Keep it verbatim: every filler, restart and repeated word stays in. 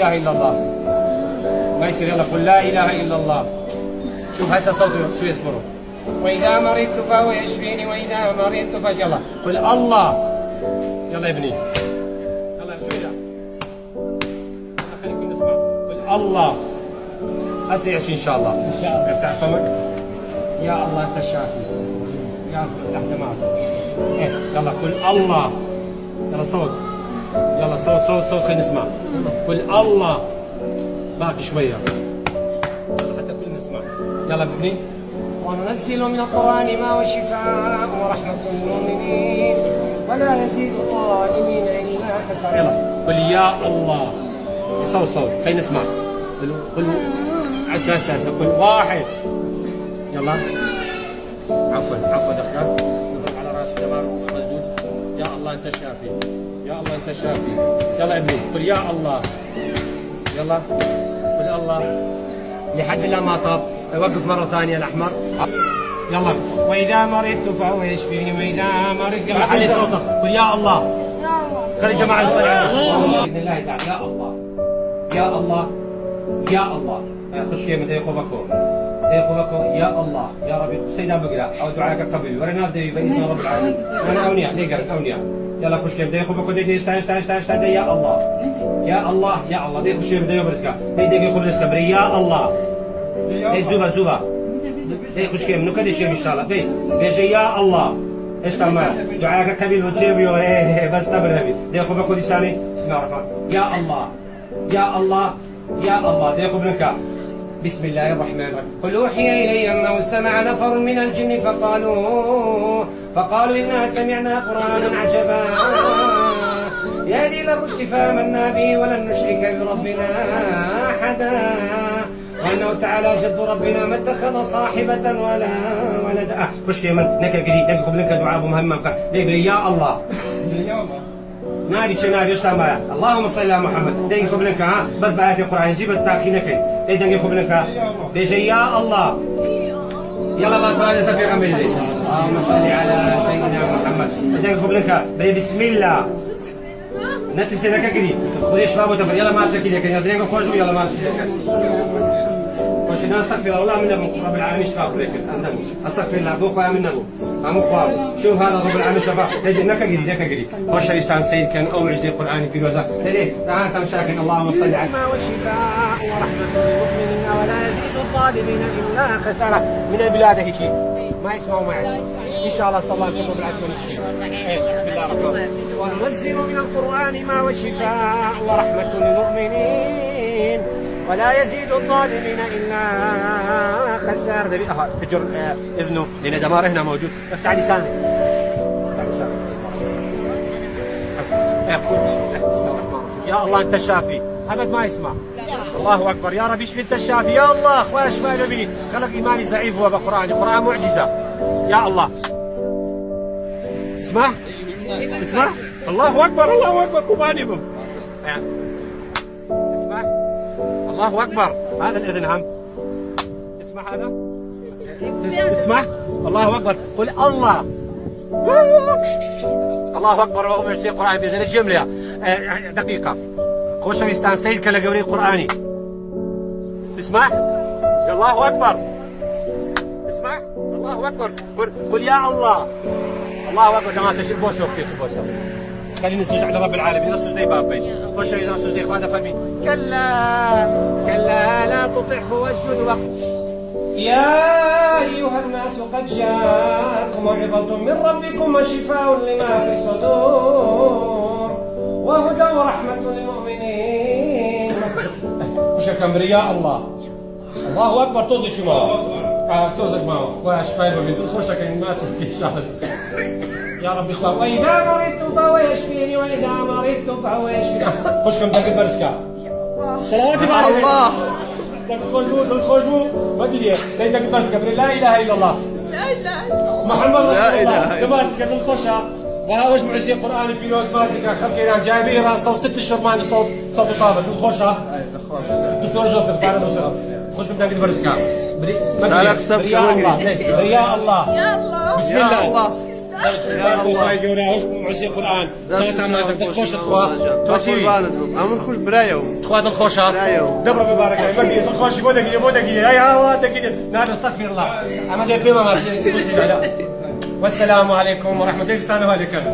إله إلا الله. ما يصير، يلا، قل لا إله إلا الله. شوف هسه صوته شو يصبروا. وإذا مرضت فهو يشفين، وإذا مرضت فهو، يلا. قل الله. يلا يا ابني. يلا، شو ده؟ يلا، خليكم نسمع. قل الله. هسه يعشي إن شاء الله. إن شاء الله. افتح فمك. يا الله أنت الشافي. يا رب افتح دماغك. إيه، يلا، قل الله. يلا صوت. يلا صوت، صوت، صوت، خلينا نسمع. قل الله. باقي شوية. يلا حتى كلنا نسمع. يلا ابني. وننزل من القرآن ما هو شفاء ورحمة للمؤمنين ولا يزيد الظالمين إلا خسارا. يلا. قل يا الله. صوت، صوت. خلينا نسمع. قل، قل. عسى، عسى، عسى. قل واحد. يلا. عفوا، عفوا دكتور. نضرب على راسي دمار مسدود. يا الله أنت الشافي. يا الله أنت الشافي. يلا يا ابني، قل يا الله. يلا. قل يا الله. لحد لا ما طاب. وقف مرة ثانية الأحمر. يلا. وإذا مرضت فهو يشفين، وإذا مرضت، يلا، علي صوتك. قل يا الله. يا الله. خلي جماعة نصلي على النبي. بإذن الله تعالى. يا الله. يا الله. يا الله. خوش كلمة، داي خو بكو. داي خو بكو، يا الله، يا ربي، سيدا بقرا، أو دعاءك قبل، ورنا بدي باسم رب العالمين. أنا أونيا، لي قرأت أونيا. يلا خوش كلمة، داي خو بكو، داي، داي، اشتا، اشتا، اشتا، اشتا، داي، يا الله. يا الله، يا الله، داي خوش كلمة، داي برزقا. داي، داي خو برزقا، بري، يا الله. داي زوبا، زوبا. داي خوش كلمة، نكدي شيء إن شاء الله. داي، داي جي، يا الله. ايش تما؟ دعاءك قبل وتشيبيو، إيه، إيه، بس صبر أبي. داي خو بكو دي ثاني. بسم الله الرحمن. يا الله. يا الله. يا الله، داي خو بنكا. بسم الله الرحمن الرحيم. قل أوحي إلي أنه استمع نفر من الجن فقالوا، فقالوا إنا سمعنا قرآنا عجبا يهدي إلى الرشد فآمنا به ولن نشرك بربنا أحدا وأنه تعالى جد ربنا ما اتخذ صاحبة ولا ولدا. آه، خوش كلمة، نكا قري، نكا خو بنكا دعاء أبو مهمم كا. داي بري، يا الله. نابی چ نابی، استان بایا. اللهم صل على محمد. دەنگی خۆ بلند کە، ها؟ بەس بە ئایەتی قورئانی زیبە تاخی نەکەی. دەی دەنگی خۆ بلند کە. بێژە یا ئەڵڵا. یەڵا با سڵاوات لەسەر پێغەمبەری زی. اللهم صل على سيدنا محمد. دەنگی خۆ بلند کە. بەی بسم الله. نەترسێ نەکە گری. خودی شما بۆ تەبەر. یەڵا ماچەکی لێکە. یەڵا دەنگی خۆش بوو، یەڵا ماچەکی لێکە. خۆشی ناستەغفر الله من نەبوو. رب العالمین شفا خۆ لێکە. ئەز نەبوو. ئەستەغفر الله. بۆ خۆیان من نەبوو. هەموو خوا بوو. شوف هذا رب العالمین شفا. هەی دە نەکە گری، نەکە گری. خۆشەویستان سەیر کەن ئەو عیزەی قورئانی پیرۆزە. هەی دە، داهاتان شاکەن. اللهم صل على. شفاء ورحمة للمؤمنين ولا يزيد الظالمين إلا خسارا. من البلاد هيك. ما يسمعوا معي. إن شاء الله صلى الله عليه وسلم. إيه، بسم الله الرحمن الرحيم. وننزل من القرآن ما هو شفاء ورحمة للمؤمنين ولا يزيد الظالمين إلا خسارا. دبي، أها، تجر، آه، إذنه، لأن دماره هنا موجود. افتح لسانك. افتح لسانك. يا الله، أنت الشافي. أبد ما يسمع. الله أكبر. يا رب، اشفي أنت الشافي. يا الله، خويا، شفاء لبني. خلق إيماني ضعيف هو بقرآن. القرآن معجزة. يا الله. اسمع. اسمع. الله أكبر، الله أكبر. كوباني بم. اسمع. الله أكبر. هذا الإذن هم. اسمع هذا. اسمع. الله أكبر. قل الله. الله أكبر. وهم يرسي قرآن بزر الجملة. آه، دقيقة. خوش ويستان سيد كلا قبري قرآني. اسمع. الله أكبر. اسمع. الله أكبر. قل، قل يا الله. الله أكبر. كما سجل بوسوك في بوسوك. خلينا نسجد على رب العالمين. نسجد لبابين. خش إذا نسجد لإخواننا فمين. كلا، كلا لا تطعه واسجد واقترب. يا أيها الناس قد جاءتكم موعظة من ربكم وشفاء لما في الصدور وهدى ورحمة للمؤمنين. وش كان برياء الله. الله أكبر، توزي شما. آه، توزي ما. واش فايبر من دخوشك الناس. يا ربي خوا. وإذا مرضت فهو يشفين، وإذا مرضت فهو يشفين. خوش كم داك البرسكا. صلوات على الله. داك الخشبو، داك الخشبو. ما أدري. داك البرسكا. لا إله إلا الله. لا إله إلا الله. محمد رسول الله. لا إله إلا الله. دابا كتنخشها. وها واش معسي قرآن في لوز مازيكا خلقي راه جايبين راه صوت ست شهور ما عنده صوت، صوت طابة. دكتور شا؟ دكتور زوفر، بارك الله. خوش كنت قاعد برسكا. بري، ما لا، لا، أدري. خصك بريا كمان الله. قريب. بريا الله. يا الله. بسم الله. يا الله. Ya Allah. Txowa dn xoca. Txowa dn xoca. Wassalamu alaykum wa rahmatullahi wa barakatuh.